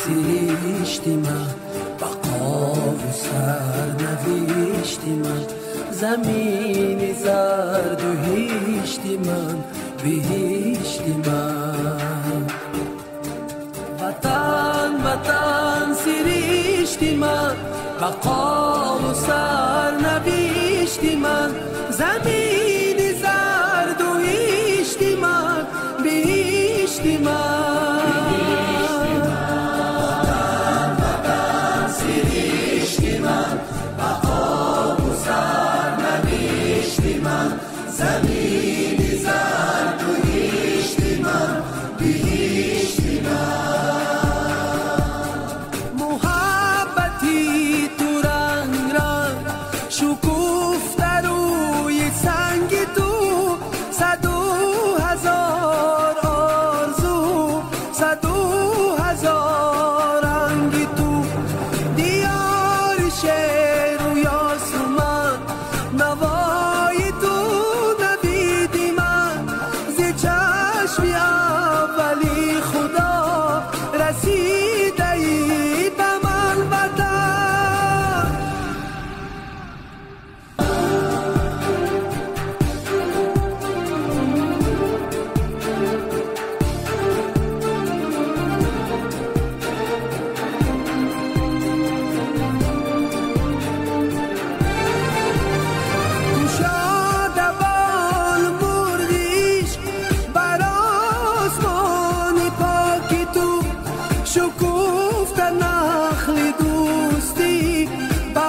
сиришти ман, бақову сарнавишти ман, замини зарду ҳишти ман, биҳишти ман. Ватан, ватан, сиришти ман, бақову сарнавишти ман, замини зарду ҳишти ман, биҳишти ман. Ватан, ватан, сиришти ман, бақову сарнавишти ман, замини зарду ҳишти ман, биҳишти ман. Муҳаббати ту ранг ранг шукуфта рӯи санги ту, саду ҳазор орзу, саду ҳазор ранги ту. Диёри шеру ёсуман, навои ту навиди ман, зи чашми аввали худо расидаи ба ман ватан. Кушода бол мурғиш бар осмони поки ту, шукуфта нахли дӯстӣ ба